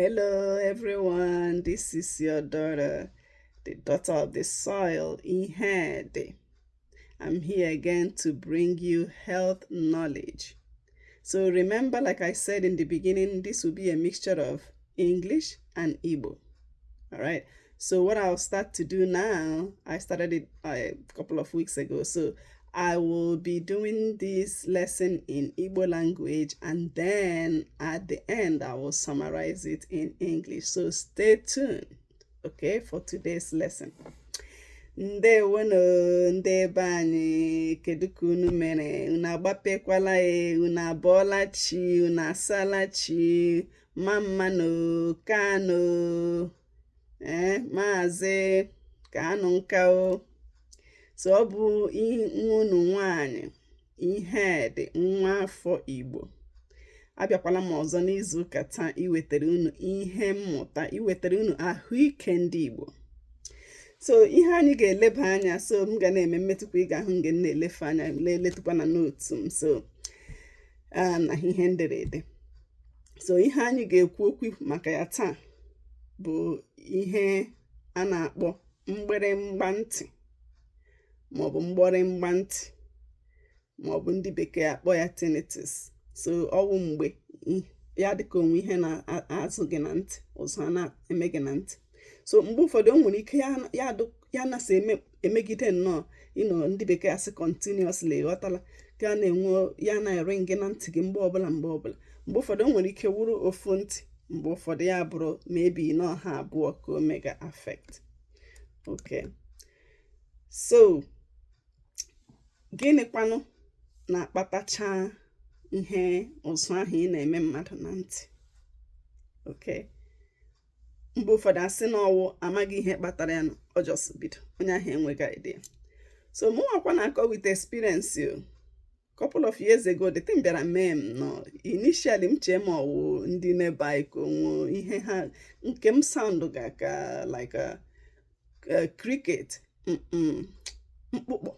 Hello, everyone. This is your daughter, the daughter of the soil, Ihede. I'm here again to bring you health knowledge. So remember, like I said in the beginning, this will be a mixture of English and Igbo. All right. So what I'll start to do now, I started it a couple of weeks ago. So I will be doing this lesson in Igbo language, and then at the end I will summarize it in English. So stay tuned, okay, for today's lesson. Ndewonu, ndị be anyị. Kedu ka unu mere? Unu agbapekwala e? Unu abọọla chi? Unu asala chi? Ma mmanụ kanụ ee, maazị kanụ nka o. So ọ bụ nwa unu nwanyị, Ihedị, nwa afọ Igbo. Abịakwala m ọzọ n'izu ụka taa iwetara unu ihe mmụta, iwetara unu ahụike ndị Igbo. So ihe anyị ga-eleba anya, so m ga na-eme mmetụkwa, ị ga-ahụ nge m na-elefe anya, leletụkwa na notes m, so na ihe nderede. So ihe anyị ga-ekwu okwu maka ya taa bụ ihe a na-akpọ mgbịrịmgba ntị, maọbụ mgbọrịmgba ntị, maọbụ ndị bekee akpọ ya tinnitus. So ọwụ mgbe ya dịka onwe ihe na-azụ gị na ntị, ụzụ a na-eme gị na ntị. So mgbe ụfọdụ o nwere ike ya nasa emegide nnọọ ịnọ, ndị bekee asị continuously, ghọtala, ka a na-enwe ya na-ere gị na ntị gị mgbe ọbụla, mgbe ọbụla. Mgbe ụfọdụ o nwere ike wụrụ ofu ntị, mgbe ụfọdụ ya bụrụ maybe nọ ha abụọ ka o mega affect. Okay, so gịnịkwanụ na-akpatacha ihe ụzụ ahụ ị na-eme mmadụ na ntị? Okay, mgbe ụfọdụ asị na ọwụ amaghị ihe kpatara ya, ọ just bido, onye ahụ enweghị idea. So mụnwakwa na-akọ with experience o. Couple of years ago, the thing bịara mee m nọ. Initially m chee ma ọwụ ndị neighbor anyị ka onwe ihe ha nke m sound ga ka like a cricket, mkpụkpọ,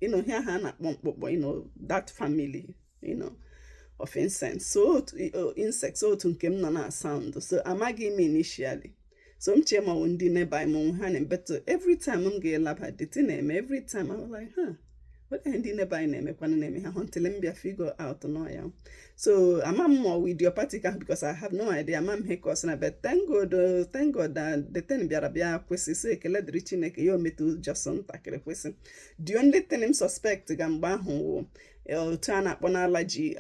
ihe ahụ a na-akpọ mkpụkpọ, that family of insects. So otu insects, otu nke m nọ na sound. So amaghị m initially, so m chee ma ọ ndị neighbor anyị ma onwe ha na-ebetụ. Every time m ga-elaba, the thing na-eme every time. I was like, "Huh, what ndị neighbor anyị na-emekwanụ na-eme ha?" Until m bịa figure out nọ ya. So ama m ma ọ wụ idiopathic ahụ, because I have no idea. Ama m ihe ka ọ sị na, but thank God, thank God that the thing bịara bịa kwụsị. So ekele dịrị Chineke, ya o metụ just ntakịrị, kwụsị. The only thing m suspect ga mgbe ahụ wụ otu a na-akpọ n'ala ji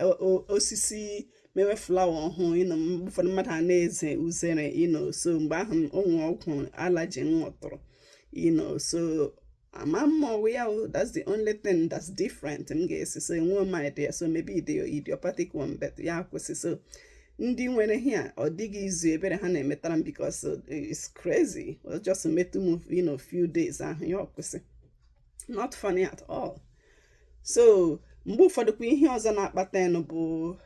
osisi mewe flower ọhụụ, mgbe ụfọdụ mmadụ a na-eze uzere. So mgbe ahụ onwe ọgwụ allergy m ṅụtụrụ so ama m ọwụ ya o. That's the only thing that's different m ga-esi. So enwe m idea, so maybe the idiopathic one, but ya kwụsị. So ndị nwere here, ọ dịghị izu ebere ha na-emetara m, because it's crazy. Ọ just metụ m few days ahụ, ya ọ kwụsị. Not funny at all. So mgbe ụfọdụ kwa, ihe ọzọ na-akpata ịnụ bụ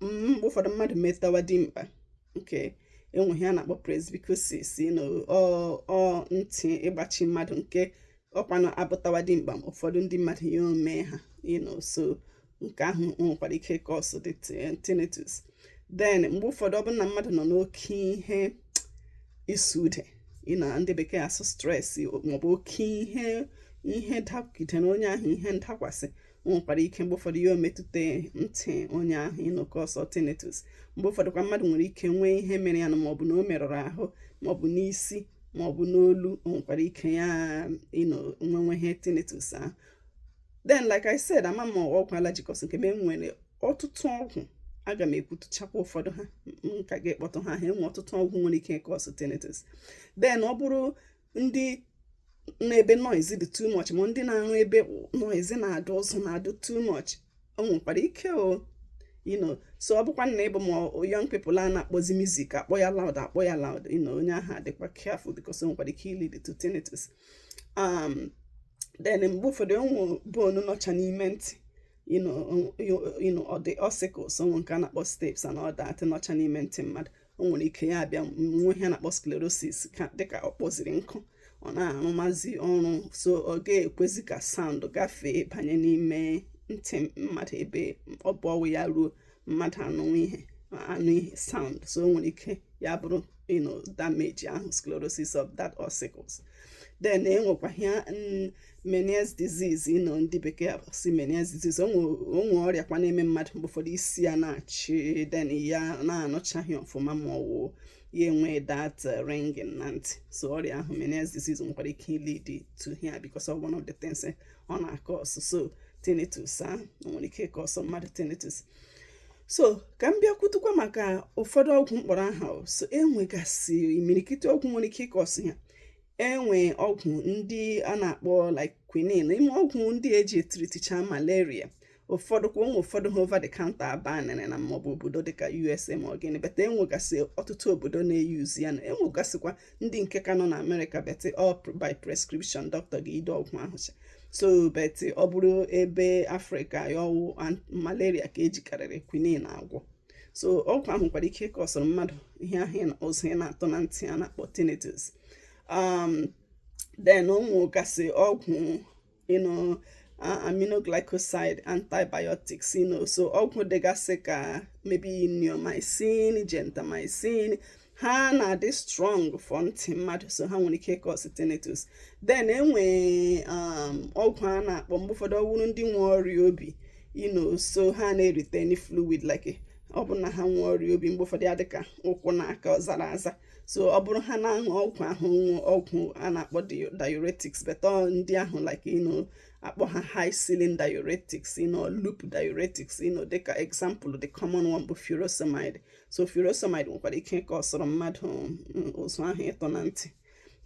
mgbe ụfọdụ mmadụ metawa dimkpa nke enwe ihe a na-akpọ presbycusis, ọ ntị ịgbachi mmadụ nke ọkwanụ abụtawa dimkpa. Ụfọdụ ndị mmadụ ya omee ha, so nke ahụ nwekwara ike cause the tinnitus. Then mgbe ụfọdụ, ọ bụrụ na mmadụ nọ n'oke ihe isu ude, ndị bekee asụ stress, maọbụ oke ihe dagidere onye ahụ, ihe ndakwasị, o nwekwara ike mgbe ụfọdụ ya o metụta ntị onye ahụ, ịnọkọ ọsọ tinnitus. Mgbe ụfọdụ kwa, mmadụ nwere ike nwee ihe mere ya, maọbụ na o merụrụ ahụ, maọbụ n'isi, maọbụ n'olu, o nwekwara ike ya ịnọ nwenwe ihe tinnitus ahụ. Then, like I said, ama m ọgwụ allergy cause nke m. Enwere ọtụtụ ọgwụ, aga m ekwutuchakwa ụfọdụ ha, m ka ga-ekpọtụ ha. Ha enwe ọtụtụ ọgwụ nwere ike cause tinnitus. Then ọ bụrụ ndị n'ebe noise dị too much, ma ndị na-arụ ebe noise na-adụ, ụzọ na-adụ too much, o nwekwara ike o so ọ bụkwa na ịbụ ma young people a na-akpọzi music, akpọ ya loud, akpọ ya loud, onye ahụ adịkwa careful, because o nwekwara ike lead to tinnitus. Then mgbe ụfọdụ onwe bone nọcha n'ime ntị, ọ dị ossicles, onwe nke a na-akpọ stapes and all that nọcha n'ime ntị mmadụ, o nwere ike ya abịa nwee ihe a na-akpọ sclerosis, dịka ọ kpọziri nkụ, ọ na-arụmazi ọrụ, so ọ ga-ekwezi ka sound gafee banye n'ime ntị mmadụ ebe ọ bụ ọwụ ya ruo mmadụ anụnwa ihe. O Anụ ihe sound, so o nwere ike ya bụrụ damage ahụ, sclerosis of that ossicles. Then enwekwa ihe Meniere's disease, ndị bekee si Meniere's disease. Onwe ọrịa kwa na-eme mmadụ mgbe ụfọdụ, isi ya na-achị, then ya na-anụchaghị ọfụma, ma ọ wụ ya enwe that ringing na ntị. So ọrịa ahụ, Meniere's disease, nwekwara ike lead to here because of one of the things ọ na-acause. So tinnitus ahụ nwere ike ịcause mmadụ tinnitus. So ka m bịa kwutukwa maka ụfọdụ ọgwụ mkpọrọ aha. So enwegasị imirikiti ọgwụ nwere ike ịcause ya. Enwe ọgwụ ndị a na-akpọ like quinine, ime ọgwụ ndị eji etreaticha malaria. Ụfọdụ kwa ụmụ ụfọdụ ha over the counter abanịrị na maọbụ obodo dịka USA ma ọ gịnị, but enwegasị ọtụtụ obodo na-euse ya. Na enwegasịkwa ndị nke ka nọ na Amerịka, but all by prescription, doctor ga-ide ọgwụ ahụ. So but ọ bụrụ ebe Afrịka ya, ọwụ malaria ka ejikarịrị quinine agwọ. So ọgwụ ahụ nwekwara ike ịcauserụ mmadụ ihe ahụ ụzọ ị na-atụ na ntị a na-akpọ tinnitus. Then ụmụ gasị ọgwụ aminoglycoside antibiotics, so ọgwụ dịgasị ka maybe neomycin, gentamicin, ha na-adị strong for ntị mmadụ, so ha nwere ike ịcause tinnitus. Then enwe ọgwụ a na-akpọ, mgbe ụfọdụ ọwụrụ ndị nwe ọrịa obi, so ha na-eretain fluid, like ọ bụ na ha nwee ọrịa obi, mgbe ụfọdụ ya dịka ụkwụ na aka zara aza. So ọ bụrụ ha na-aṅụ ọgwụ ahụ, ọgwụ a na-akpọ diuretics, but ndị ahụ like akpọ ha high ceiling diuretics, loop diuretics, dịka example, the common one bụ furosemide. So furosemide nwekwara ike ịcauserụ mmadụ ụzụ ahụ ịtọ na ntị.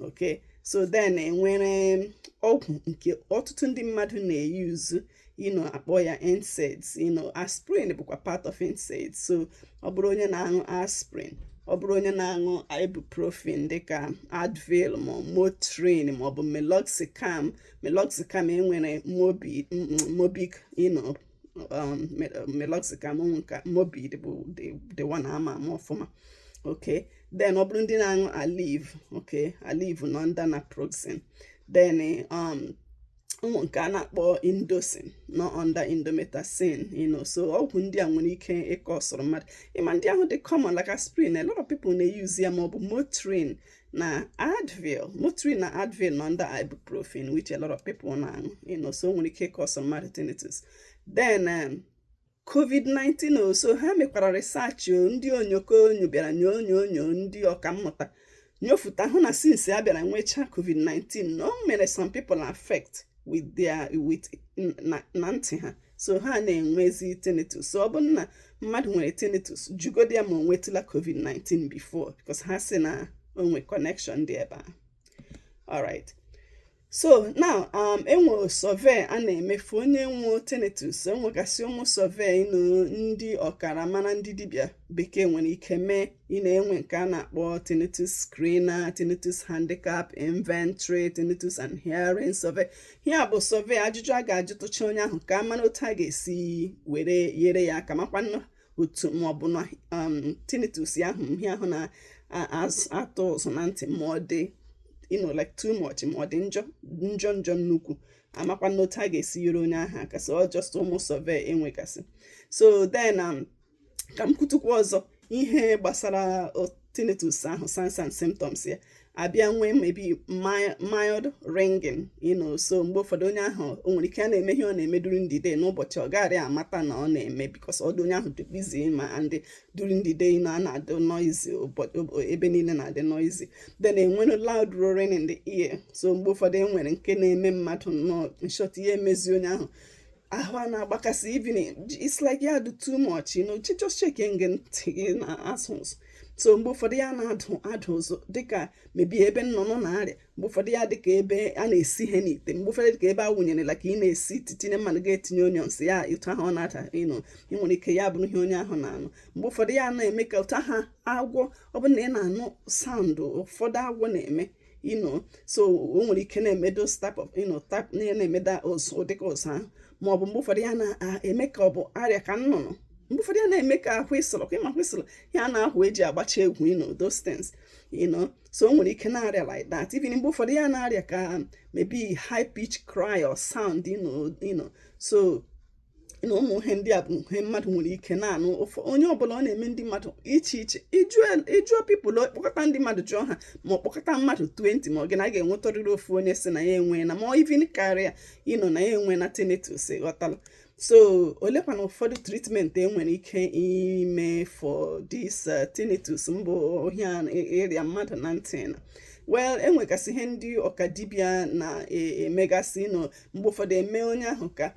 Okay, so then enwere ọgwụ nke ọtụtụ ndị mmadụ na-euse, akpọ ya NSAIDs. Aspirin bụkwa part of NSAIDs. So ọ bụrụ onye na-aṅụ aspirin, ọ bụrụ onye na-aṅụ ibuprofen dịka Advil ma Motrin ma ọ bụ meloxicam. Meloxicam, enwere Mobic, meloxicam nka Mobic bụ the one ama ama ọfụma. Okay, then ọ bụrụ ndị na-aṅụ Aleve, okay, Aleve nọ under naproxen. Then ụmụ nke a na-akpọ Indocin nọ under indomethacin. So ọgwụ ndị a nwere ike ịcauserụ mmadụ. Ịma ndị ahụ dị common like aspirin, a lot of people na-use ya, maọbụ Motrin na Advil. Motrin na Advil nọ under ibuprofen, which a lot of people na-aṅụ, so nwere ike ịcauserụ mmadụ tinnitus. Then COVID-19 o, so ha mekwara research o, ndị onyoko onyo bịara nyoo nyo onyo, ndị ọkammụta nyofụta hụ na since a bịara nwechaa COVID-19, na o mere some people affect with their with na ntị ha, so ha na-enwezi tinnitus. So ọ bụrụ na mmadụ nwere tinnitus, jugodi ya ma o nwetụla COVID-19 before, because ha sị na o nwe connection dị ebe a. Alright, so now enwere survey a na-emefu onye nwe tinnitus. Enwegasị ụmụ survey nụ ndị ọkaramara, ndị dibịa bekee nwere ike mee. Ị na-enwe nke a na-akpọ tinnitus screener, tinnitus handicap inventory, tinnitus and hearing survey. Ya bụ survey, ajụjụ a ga-ajụtụcha onye ahụ ka a mara otu a ga-esi were nyere ya aka, makwa otu maọbụ na tinnitus ahụ, ihe ahụ na-atụ ụzụ na ntị, ma ọ dị like too much, ma ọ dị njọ njọ njọ nnukwu, amakwa n'otu a ga-esi nyere onye ahụ aka. So ọ just ụmụ survey enwegasị. So then ka m kwutukwa ọzọ ihe gbasara tinnitus ahụ, signs and symptoms ya. Abịa nwee maybe mild ringing. So mgbe ụfọdụ onye ahụ o nwere ike a na-eme ihe ọ na-eme during the day, n'ụbọchị, ọ gaghị amata na ọ na-eme because ọ dị onye ahụ dị busy ma and during the day a na-adị noisy, ebe niile na-adị noisy. Then enwere loud roaring in the ear. So mgbe ụfọdụ enwere nke na-eme mmadụ nnọọ, in short, ihe emezi onye ahụ ahụ a na-agbakasị. Even it's like ya dị too much, just check nge ntị gị na asụ ụsụ. So mgbe ụfọdụ ya na-adụ adụ ụzụ dịka mebi ebe nnụnụ na-arịa, mgbe ụfọdụ ya dịka ebe a na-esi ihe n'ite, mgbe ụfọdụ dịka ebe a wụnyere, like ị na-esi tinye mmanụ, ga-etinye onions ya, otu ahụ ọ na-ada. Ịnụ ị nwere ike ya bụrụ ihe onye ahụ na-anụ. Mgbe ụfọdụ ya na-eme ka otu ahụ agwọ, ọ bụrụ na ị na-anụ sound ụfọdụ agwọ na-eme. So o nwere ike na-eme those type of type na-emeda ụzụ dịka ụzụ ahụ, ma ọ bụ mgbe ụfọdụ ya na-eme ka ọ bụ arịa ka nnụnụ, mgbe ụfọdụ ya na-eme ka whistle, ịma whistle ya na-ahụ eji agbacha egwu, those things. So o nwere ike na-arịa like that. Even mgbe ụfọdụ ya na-arịa ka maybe high pitch cry or sound. So Na ụmụ ihe ndị a bụ ihe mmadụ nwere ike na-anụ. Onye ọbụla ọ na-eme, ndị mmadụ iche iche. Ịjụọ people, kpọkọta ndị mmadụ jụọ ha, ma ọ kpọkọta mmadụ 20, ma ọ gị na a ga-enwetarịrị ofu onye si na ya enwe na, ma even karịa ịnọ na ya enwe na tinnitus, ghọtala? So olekwana ụfọdụ treatment enwere ike ime for this tinnitus, mbụ ohia ịrịa mmadụ na ntị na? Well, enwegasị ihe ndị ọkadibịa na-emegasị nọ. Mgbe ụfọdụ eme onye ahụ ka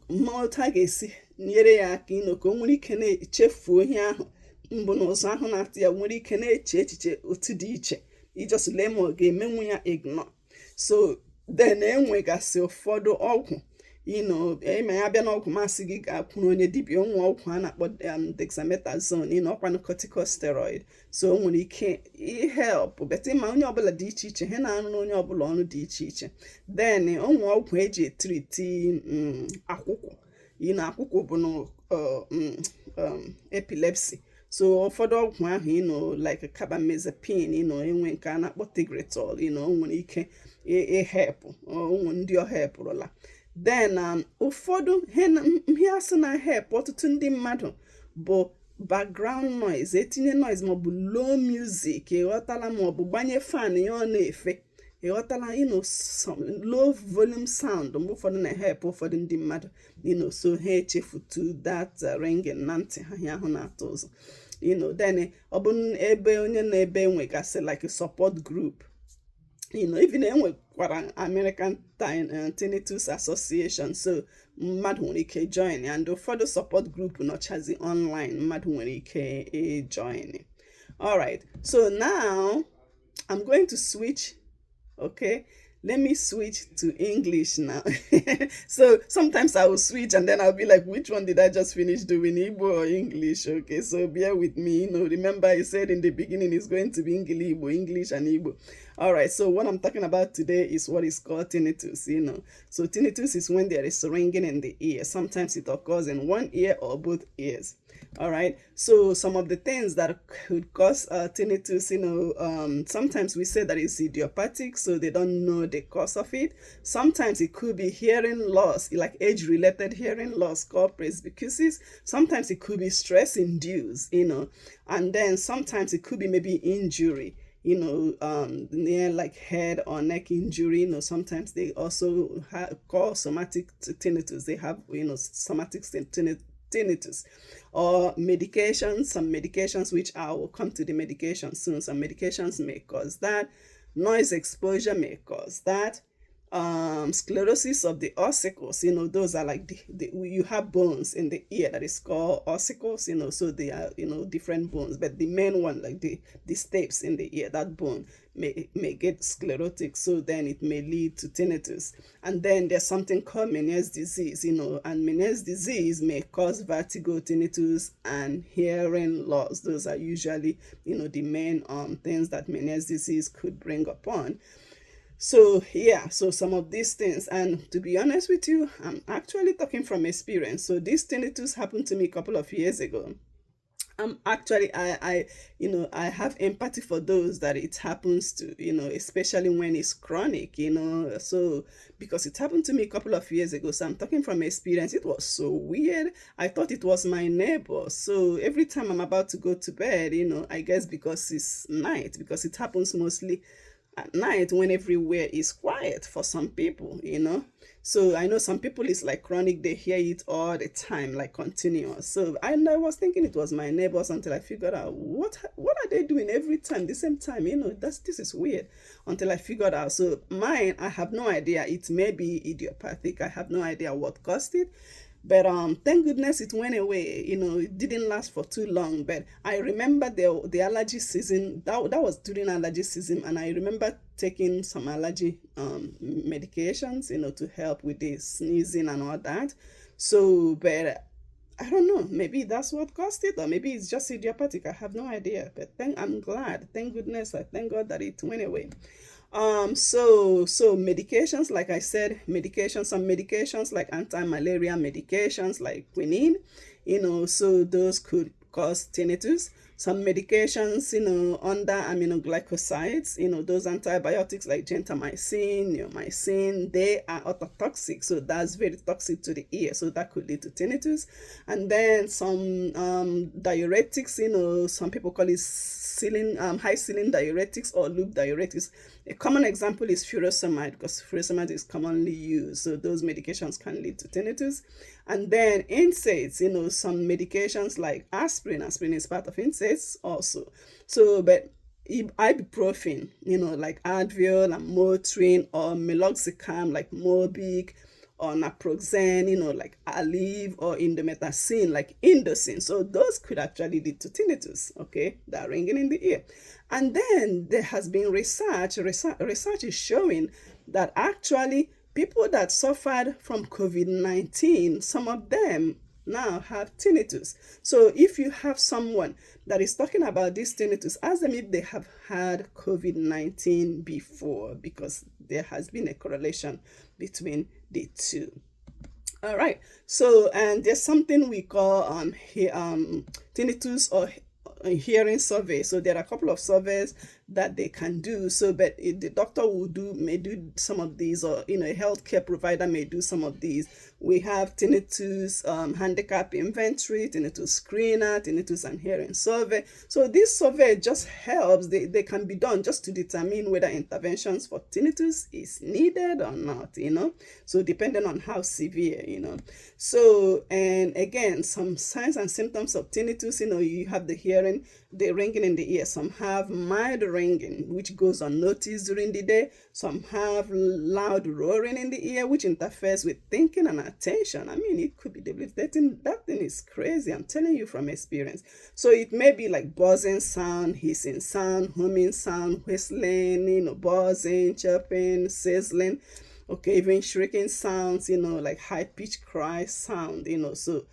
ma otu a ga-esi nyere ya aka ịnọ ka o nwere ike na-echefuo ihe ahụ mbụ na ụzọ ahụ na-atụ ya, nwere ike na-eche echiche otu dị iche, i just lee ma ọ ga-emenwu ya ignore. So then enwegasị ụfọdụ ọgwụ ịma ya bịa n'ọgwụ, masị gị ga-akwụrụ onye dibịa onwe ọgwụ a na-akpọ dexamethasone, ọkwanụ corticosteroid. So o nwere ike ihelp, but ịma onye ọbụla dị iche iche, ha na-arụ onye ọbụla ọrụ dị iche iche. Then onwe ọgwụ eji etreat akwụkwụ, akwụkwụ bụ na epilepsy. So ụfọdụ ọgwụ ahụ, like carbamazepine, enwe nke a na-akpọ Tegretol, o nwere ike ihelp ụmụ ndị ọ helpụrụla. Then ụfọdụ ihe asị na help ọtụtụ ndị mmadụ bụ background noise, etinye noise maọbụ low music, ịghọtala? Maọbụ gbanye fan ya ọ na-efe, ịghọtala? Some low volume sound mgbe ụfọdụ na-help ụfọdụ ndị mmadụ, so ha echefutu that ringing na ntị ha, ihe ahụ na-atụ ụzọ. Then ọ bụ ebe onye na-ebe nwegasị like support group. Even enwekwara American Tinnitus Association, so mmadụ nwere ike join, and ụfọdụ support group nọchazi online, mmadụ nwere ike join. Alright, so now I'm going to switch. Okay, let me switch to English now. So sometimes I will switch and then I'll be like, "Which one did I just finish doing, Igbo or English?" Okay, so bear with me. Remember I said in the beginning it's going to be English, Igbo, English and Igbo. All right, so what I'm talking about today is what is called tinnitus. So tinnitus is when there is ringing in the ear. Sometimes it occurs in one ear or both ears. All right, so some of the things that could cause tinnitus, sometimes we say that it's idiopathic, so they don't know the cause of it. Sometimes it could be hearing loss, like age-related hearing loss called presbycusis. Sometimes it could be stress induced, and then sometimes it could be maybe injury, near like head or neck injury. Sometimes they also have call somatic tinnitus. They have, somatic tinnitus or medications, some medications, which I will come to the medication soon. Some medications may cause that. Noise exposure may cause that. Sclerosis of the ossicles, those are like the you have bones in the ear that is called ossicles, so they are, different bones, but the main one, like the stapes in the ear, that bone may get sclerotic, so then it may lead to tinnitus. And then there's something called Meniere's disease, and Meniere's disease may cause vertigo, tinnitus, and hearing loss. Those are usually, the main things that Meniere's disease could bring upon. So yeah, so some of these things, and to be honest with you, I'm actually talking from experience. So this tinnitus happened to me a couple of years ago. I'm actually I you know I have empathy for those that it happens to, especially when it's chronic. So because it happened to me a couple of years ago, so I'm talking from experience. It was so weird. I thought it was my neighbor. So every time I'm about to go to bed, I guess because it's night, because it happens mostly at night when everywhere is quiet for some people. So I know some people, it's like chronic, they hear it all the time, like continuous. So I was thinking it was my neighbors until I figured out what are they doing every time, the same time. That's this is weird, until I figured out. So mine, I have no idea. It may be idiopathic. I have no idea what caused it, but thank goodness it went away. It didn't last for too long. But I remember the allergy season, that was during allergy season, and I remember taking some allergy medications to help with the sneezing and all that. So, but I don't know, maybe that's what caused it, or maybe it's just idiopathic. I have no idea. But thank I'm glad, thank goodness, I thank God that it went away. So medications, like I said, medications, some medications like anti-malaria medications like quinine, so those could cause tinnitus. Some medications, under aminoglycosides, those antibiotics like gentamicin, neomycin, they are ototoxic. So that's very toxic to the ear. So that could lead to tinnitus. And then some diuretics, some people call it ceiling, high ceiling diuretics or loop diuretics. A common example is furosemide, because furosemide is commonly used. So those medications can lead to tinnitus. And then NSAIDs, some medications like aspirin. Aspirin is part of NSAIDs also. So, but ibuprofen, like Advil and Motrin, or meloxicam like Mobic, or naproxen, like Aleve, or indomethacin like Indocin. So those could actually lead to tinnitus, okay, that ringing in the ear. And then there has been research is showing that actually people that suffered from COVID-19, some of them now have tinnitus. So if you have someone that is talking about this tinnitus, ask them if they have had COVID-19 before, because there has been a correlation between the two. All right. So, and there's something we call tinnitus or hearing survey. So there are a couple of surveys that they can do. So, but the doctor will do, may do some of these, or, a healthcare provider may do some of these. We have tinnitus handicap inventory, tinnitus screener, tinnitus and hearing survey. So this survey just helps. They can be done just to determine whether interventions for tinnitus is needed or not, So depending on how severe, So, and again, some signs and symptoms of tinnitus, you have the hearing, the ringing in the ear. Some have mild ringing, which goes unnoticed during the day. Some have loud roaring in the ear, which interferes with thinking and attention. I mean, it could be debilitating. That thing is crazy. I'm telling you from experience. So it may be like buzzing sound, hissing sound, humming sound, whistling, buzzing, chirping, sizzling. Okay, even shrieking sounds, like high-pitched cry sound, So,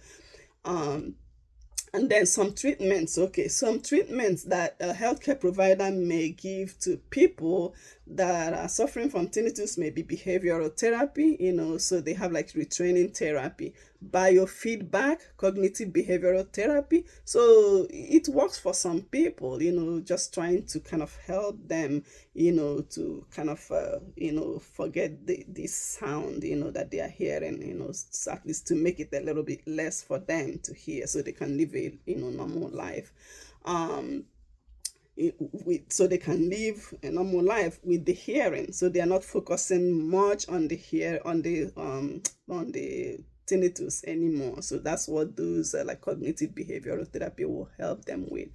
and then some treatments, okay, some treatments that a healthcare provider may give to people that are suffering from tinnitus may be behavioral therapy, so they have like retraining therapy, biofeedback, cognitive behavioral therapy. So it works for some people, just trying to kind of help them, to kind of, forget this sound, that they are hearing, at least to make it a little bit less for them to hear so they can live a, normal life. So they can live a normal life with the hearing, so they are not focusing much on the on the tinnitus anymore. So that's what those like cognitive behavioral therapy will help them with.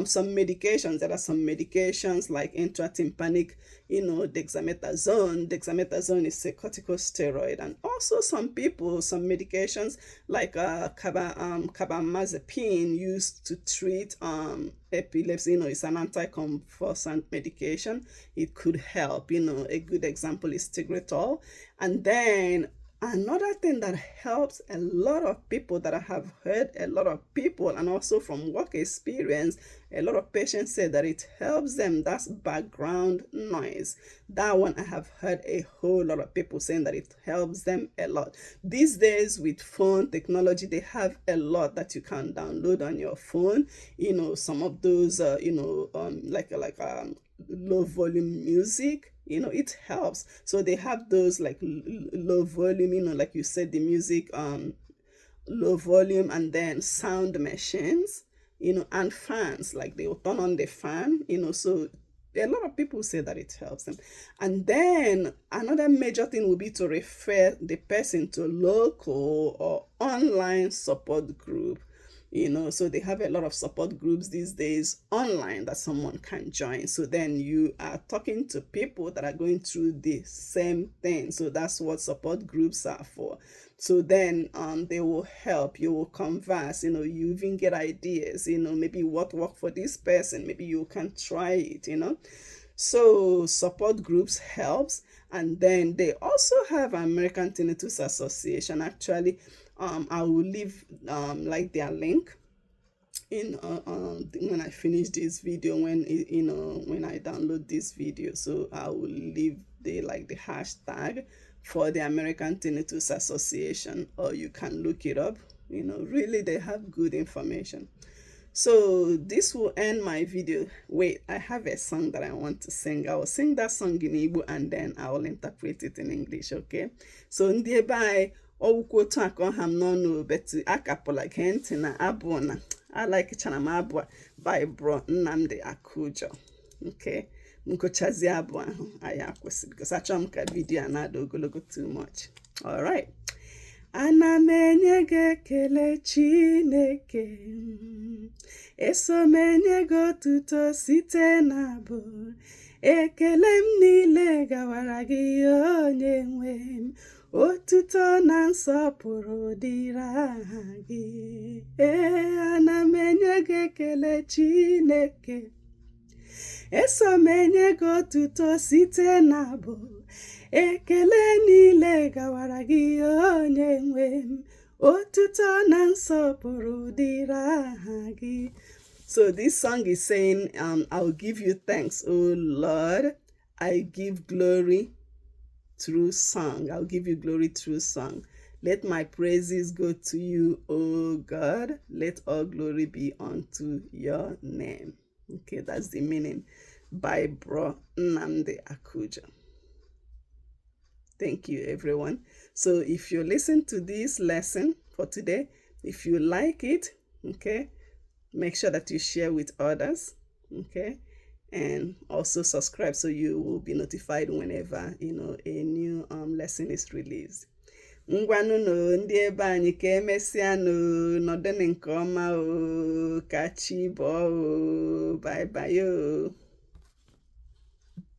Some medications, there are some medications like intratympanic, dexamethasone. Dexamethasone is a corticosteroid. And also some people, some medications like carbamazepine used to treat epilepsy, it's an anticonvulsant medication. It could help, a good example is Tegretol. And then another thing that helps a lot of people, that I have heard a lot of people, and also from work experience, a lot of patients say that it helps them, that's background noise. That one I have heard a whole lot of people saying that it helps them a lot. These days with phone technology, they have a lot that you can download on your phone. Some of those, low volume music, it helps. So they have those like low volume, like you said, the music, low volume, and then sound machines, and fans, like they will turn on the fan, so a lot of people say that it helps them. And then another major thing will be to refer the person to local or online support group. So they have a lot of support groups these days online that someone can join. So then you are talking to people that are going through the same thing. So that's what support groups are for. So then they will help, you will converse, you even get ideas, maybe what worked for this person, maybe you can try it, So support groups helps. And then they also have American Tinnitus Association. Actually, I will leave like their link in when I finish this video, when when I download this video. So I will leave the the hashtag for the American Tinnitus Association, or you can look it up. Really they have good information. So this will end my video. Wait, I have a song that I want to sing. I will sing that song in Igbo and then I will interpret it in English, okay? So ndị ebe anyị, ọwụkwa otu a ka ọ ha m n'ọnụ, but akapụla gee ntị na abụ na alikechara m abụ a by Bro Nnamdi Akujo. Okay, m gụchazie abụ ahụ, anyị akwụsị because achọrọ m ka video a na-ada ogologo too much. Alright. Ana m enye gị ekele, Chineke, eso m enye gị otuto site n'abụ. Ekele m niile gawara gị, onye nwe m. Otuto na nsọpụrụ dịrị aha gị. Ee, ana m enye gị ekele, Chineke, eso m enye gị otuto site n'abụ. Ekele niile gawara gị, onye nwe m. Otuto na nsọpụrụ dịrị aha gị. So this song is saying, I'll give you thanks, O Lord. I give glory through song. I'll give you glory through song. Let my praises go to you, O God. Let all glory be unto your name. Okay, that's the meaning, by Bro Nnamdi Akujo. Thank you, everyone. So if you listen to this lesson for today, if you like it, okay, make sure that you share with others, okay, and also subscribe so you will be notified whenever a new lesson is released. Ngwanụ, ndị ebe anyị, ka emesịanụ. Nọdụnụ nke ọma o, ka chi bọọ o. Bye bye o.